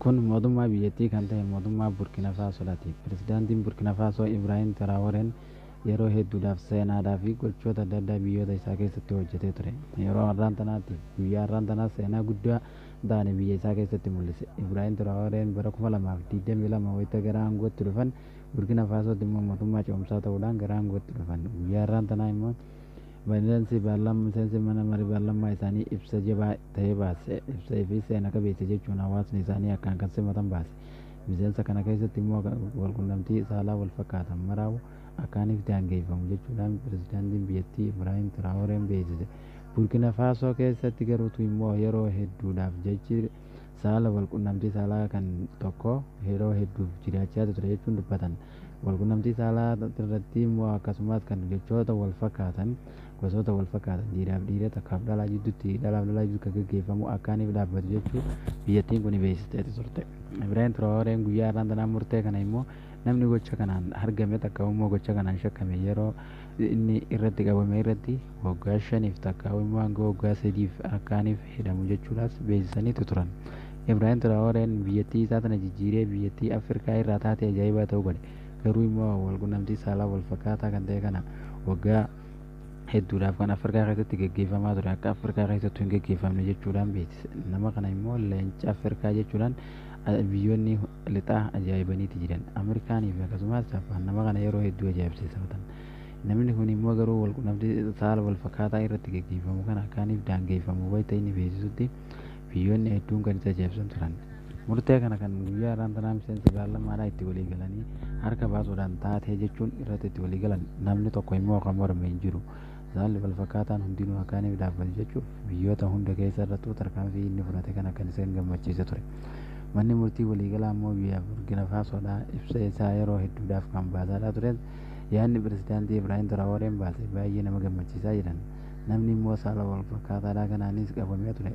Kun mootummaa biyyattii kan ta'e mootummaa Burkina Faasoodhaati. Pirezidaantiin Burkina Faasoo Ibraahim Tiraaworeen yeroo hedduudhaaf seenaadhaa fi gochoota adda addaa biyyoota isaa keessatti hojjetee ture. Yeroo har'aan tanaatti guyyaa har'aan tanaa seenaa guddaa ta'an biyya isaa keessatti mul'ise. Ibraahim Tiraaworeen bara 2022 wayita gara aangootti dhufan Burkina Faasootti immoo mootummaa ce'umsaa ta'uudhaan gara aangootti dhufan. Guyyaa har'aan tanaa immoo miseensi paarlaamaa miseensi mana marii paarlaamaa isaanii ibsa jabaa ta'ee baase. Ibsa fi seena qabeessa jechuun hawaasni isaanii akkaan kan simatan baase. Miseensa kana keessatti immoo walqunnamtii saalaa wal fakkaatan maraa'u akkaaniif daangeffamu jechuudhaan pirezidaantiin biyyattii Ibraahim Tiraaworeen beeksise. Burkina Faasoo keessatti garuutu immoo yeroo hedduudhaaf jechi saala walqunnamtii saalaa kan tokko yeroo hedduuf jiraachaa ture jechuun dubbatan. Walqunnamtii saalaa irratti immoo akkasumas kan jechoota wal fakkaatan gosoota wal fakkaatan dhiiraaf dhiira takkaaf dhalaa jidduutti dhalaaf dhalaa jidduutti kan gaggeeffamu akkaaniif dhaabbatu jechuu biyyattiin kun beeksisteeti turte. Ibraahim Tiraaworeen guyyaa har'aan tanaa murtee kana immoo namni gocha kanaan argame takka immoo gocha kanaan shakkame yeroo inni irratti qabame irratti waggaa 5f takka immoo hanga waggaa 3f akkaaniif hidhamu jechuudhaas beeksisaniitu turan. Ibraahim Tiraaworeen biyyattii isaa tana jijjiiree biyyattii Afrikaa irraa taate ajaa'ibaa ta'uu godhe. Garuu immoo walqunnamtii saalaa wal fakkaataa kan ta'e kana waggaa hedduudhaaf kan Afrikaa keessatti gaggeeffamaa ture akka Afrikaa keessattuu hin gaggeeffamne jechuudhaan beeksise. Nama kana immoo leenca Afrikaa jechuudhaan biyyoonni lixaa ajaa'ibaniiti jiran. Ameerikaanii fi akkasumas Jaappaan nama kana yeroo hedduu ajaa'ibsiifatan. Namni kun immoo garuu walqunnamtii saala wal fakkaataa irratti gaggeeffamu kana akkaaniif daangeffamu wayita inni beeksisutti biyyoonni hedduun kan isa ajaa'ibsan turan. Murtee kana kan guyyaa har'aan tanaa miseensi paarlaamaadhaa itti walii galanii harka baasuudhaan taatee jechuun irratti itti walii galan namni tokko immoo kan morme hin jiru. Saalli wal fakkaataan hundinuu akkaaniif dhaabbatu jechuuf biyyoota hunda keessa irrattuu tarkaanfii inni fudhate kana kan isaan gammachiise ture. Manni murtii waliigalaa immoo biyya Burkina Faasoodhaa ibsa isaa yeroo hedduudhaaf kan baasaadhaa ture yaadni pirezidaantii Ibraahim Tiraaworeen baase baay'ee nama gammachiisaa jedhan. Namni immoo saala wal fakkaataadhaa kanaanis qabamee ture.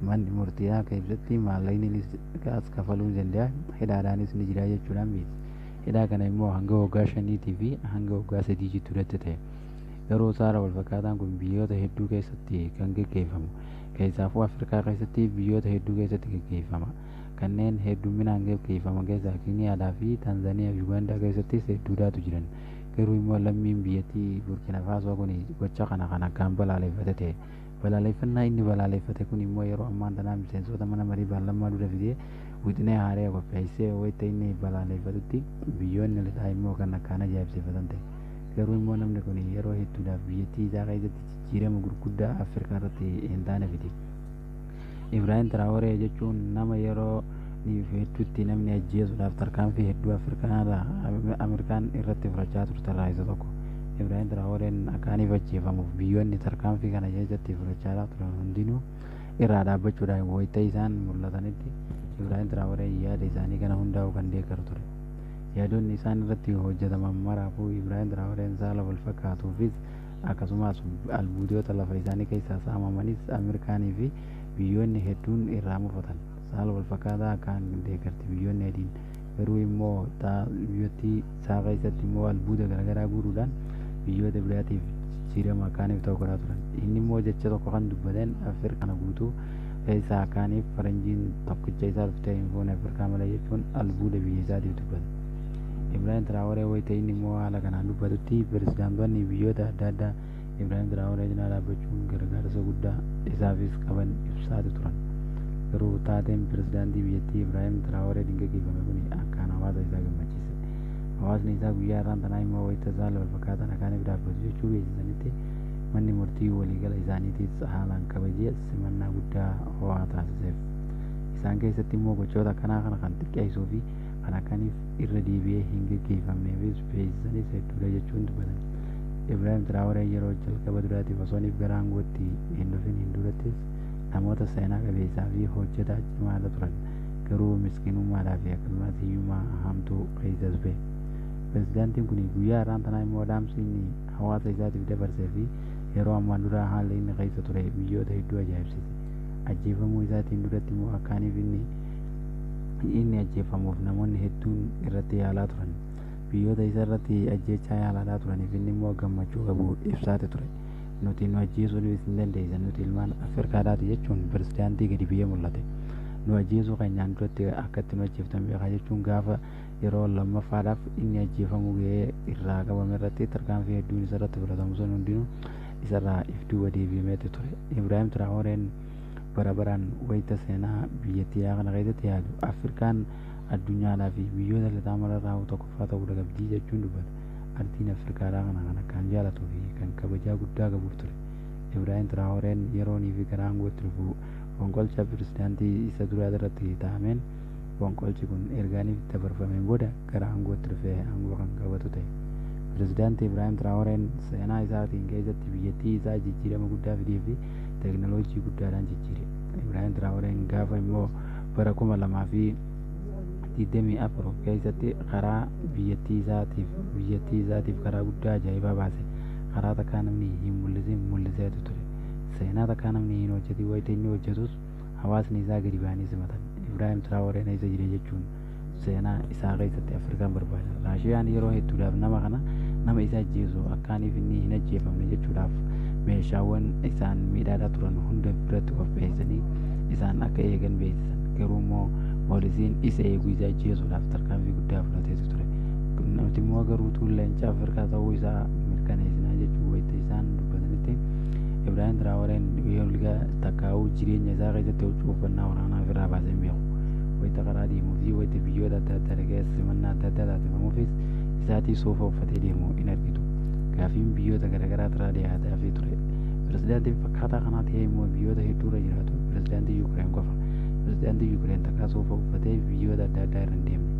Manni murtii akka ibsetti maallaqni as kafaluu ni danda'a hidhaadhaanis ni jira jechuudhaan beeksise. Hidhaa kana immoo hanga waggaa 5 fi hanga waggaa 3 jidduutti ta'e. Garuu saala wal fakkaataan kun biyyoota hedduu keessatti kan gaggeeffamu. Keessaafuu Afrikaa keessatti biyyoota hedduu keessatti gaggeeffama. Kanneen hedduminaan gaggeeffaman keessaa Keeniyaadhaa fi Taanzaaniyaa fi Ugaandaa keessattis hedduudhaatu jiran. Garuu immoo lammiin biyyattii Burkina Faasoo kun gocha kana kan akkaan balaaleffate ta'e. Balaaleffannaa inni balaaleffate kun immoo yeroo ammaan tanaa miseensota mana marii paarlaamaa dura fidee wixinee haaraa qopheessee wayita inni balaaleffatutti biyyoonni lixaa immoo kan akkaan ajaa'ibsiifatan ta'e. Garuu immoo namni kun yeroo hedduudhaaf biyyattii isaa keessatti jijjiirama gurguddaa Afrikaa irratti hin taane fide. Ibraahim Tiraaworee jechuun nama yeroo hedduutti namni ajjeesuudhaaf tarkaanfii hedduu Afrikaa Ameerikaan irratti fudhachaa turte irraa isa tokko. Ibraahim Tiraaworeen akkaaniif ajjeefamuuf biyyoonni tarkaanfii kana keessatti fudhachaa turan hundinuu irraa dhaabbachuudhaan wayita isaan mul'atanitti Ibraahim Tiraaworeen yaada isaanii kana hundaa'uu kan deeggaru ture. Yaadonni isaan irratti hojjetaman maraafuu Ibraahim Tiraaworeen saala wal fakkaatuufis akkasumas albuudota lafa isaanii keessaa saamamanis Ameerikaanii fi biyyoonni hedduun irraa mufatan. Saala wal fakkaataa akkaan deeggarti biyyoonni adiin. Garuu immoo biyyattii isaa keessatti immoo albuuda garaagaraa guuruudhaan biyyoota biraatiif jijjiirama akkaaniif ta'u godhaa turan. Inni immoo jecha tokko kan dubbateen Afrikaa guutuu keessaa akkaaniif faranjiin tokkicha isaa dhuftee hin fuune Afrikaa malee jechuun albuuda biyya isaatiif dubbata. Ibraahim Tiraaworee wayita inni immoo haala kanaan dubbatutti pirezidaantonni biyyoota adda addaa Ibraahim Tiraaworee cinaa dhaabbachuun gargaarsa guddaa isaafis qaban ibsaatu turan. Garuu taateen pirezidaantii biyyattii Ibraahim Tiraaworeetiin gaggeeffame kun akkaan hawaasa isaa gammachiise. Hawaasni isaa guyyaa har'aan tanaa immoo wayita saala wal fakkaataan akkaaniif dhaabbatu jechuu beeksisanitti manni murtii waliigala isaaniitiis haalaan kabajee simannaa guddaa ho'aa taasiseef. Isaan keessatti immoo gochoota akkanaa kana kan xiqqeessuu fi kan akkaniif irra deebi'ee hin gaggeeffamneefis beeksisanis hedduudha jechuun dubbatan. Ibraahim Tiraaworeen yeroo jalqaba duraatiif osoo inni gara aangootti hin dhufin hin durattis namoota seenaa qabeessaa fi hojjetaa cimaadha turan. Garuu miskiinummaadhaa fi akkasumas hiyyummaa hamtuu keessas ba'e. Pirezidaantiin kun guyyaa har'aan tanaa immoo dhaamsi inni hawaasa isaatiif dabarsee fi yeroo ammaan dura haalli inni keessa ture biyyoota hedduu ajaa'ibsiise. Ajjeefamuu isaatiin duratti immoo akkaaniif inni ajjeefamuuf namoonni hedduun irratti yaalaa turan. Biyyoota isa irratti ajjeechaa yaalaa turaniif inni immoo gammachuu qabu ibsaate ture. Nuti nu ajjeesuu hin dandeessan nuti ilmaan Afrikaadhaati jechuun pirezidaantii gadi biyya mul'ate. Nu ajjeesuu keenyaan duratti akka itti nu ajjeeftan beekaa jechuun gaafa yeroo lammaffaadhaaf inni ajjeefamuu ga'ee irraa qabame irratti tarkaanfii hedduun isarratti fudhatamu sun hundinuu isarraa if duuba deebi'ameeti ture. Ibraahim Tiraahoreen bara baraan wayita seenaa biyyattii kana keessatti yaadu Afrikaan addunyaadhaa fi biyyoota lixaa mararraa tokkoffaa ta'uu qabdii jechuun dubbata. Ardiin Afrikaadhaa kana kan akkaan jaalatuu fi kan kabajaa guddaa qabuuf ture. Ibraahim Tiraahoreen yeroonii fi gara aangootti dhufu fonqolcha pirezidaantii isa duraa irratti taa'ameen fonqolchi kun ergaaniif dabarfameen booda gara aangootti dhufee aangoo kan qabatu ta'e. Pirezidaantii Ibraahim Tiraahoreen seenaa isaatiin keessatti biyyattii isaa jijjiirama guddaa fidee fi teekinooloojii guddaadhaan jijjiire. Ibraahim Tiraahoreen gaafa immoo bara 2024 keessatti karaa biyyattii isaatiif karaa guddaa ajaa'ibaa baase. Karaa takkaa namni hin mul'isin mul'iseetu ture. Seenaa takkaa namni hin hojjetin wayita inni hojjetus hawaasni isaa gadi ba'anii simatan. Ibraahim Tiraahoreen eessa jira jechuun seenaa isaa keessatti Afrikaan barbaada. Raashiyaan yeroo hedduudhaaf nama kana nama isa ajjeesu akkaaniif inni hin ajjeefamne jechuudhaaf meeshaawwan isaan miidhaadhaa turan hunda biratti qopheessanii isaan akka eegan beeksisan. Garuu immoo poolisiin isa eeguu isa ajjeesuudhaaf tarkaanfii guddaa fudhateetu ture. Nuti immoo garuu leenca Afrikaa ta'uu isaa mirkaneessinaa jechuun wayita isaan dubbatanitti Ibraahim Tiraahoreen yeroo takkaa'uu jireenya isaa keessatti huccuu uffannaa waraanaa ofirraa baasee hin beeku. Wayita karaa deemuu fi wayita biyyoota adda addaa keessa simannaa adda addaa taasifamuufis isaatii suufa uffatee deemu hin argitu. Gaafiin biyyoota garaagaraa irraa dhiyaataafii ture. Pirezidaantiin fakkaataa kanaa ta'ee immoo biyyoota hedduurra jiraatu pirezidaantii Yuukireen qofa. Pirezidaantii Yuukireen takkaa suufa uffatee biyyoota adda addaa irra hin deemne.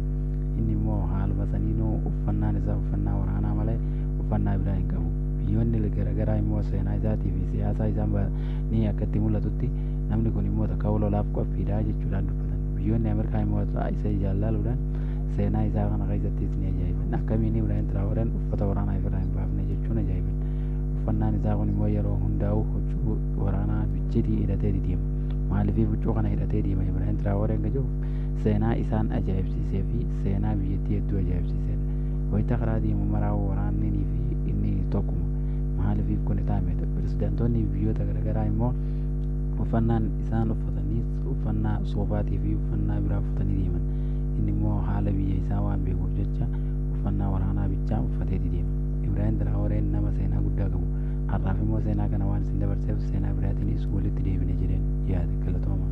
Inni immoo haaluma saniinuu uffannaan isaa uffannaa waraanaa malee uffannaa biraa hin qabu. Biyyoonni garaagaraa immoo seenaa isaatii fi siyaasa isaa ni akka itti mul'atutti namni kun immoo takka lolaaf qophiidha jechuudhaan dubbatan. Biyyoonni Ameerikaa immoo isa jaallaluudhaan seenaa isaa kana keessattis ni ajaa'iban. Akkamiin Ibraahim Tiraahoreen uffata waraanaa ofirraa hin baafne jechuun ajaa'iban. Uffannaan isaa kun immoo yeroo hundaa'u huccuu waraanaa bichitii hidhatee deema. Maaliif huccuu kana hidhatee deema Ibraahim Tiraahoreen kan jedhu seenaa isaan ajaa'ibsiisee fi seenaa biyyattii hedduu ajaa'ibsiisedha. Wayita karaa deemu maraa waraanni fi inni tokkuma. Maaliif kun ta'amedha? Pirezidaantoonni biyyoota garaagaraa immoo uffannaan isaan uffatanis uffannaa soofaatii fi uffannaa biraa uffatanii deeman. Inni immoo haala biyya isaa waan beekuuf jecha uffannaa waraanaa bichaa uffatee deema. Ibraahim Tiraahoreen nama seenaa guddaa qabu. Har'aaf immoo seenaa kana waan isin dabarseef seenaa biraatiinis walitti deebine jedheen yaada. Galatooma.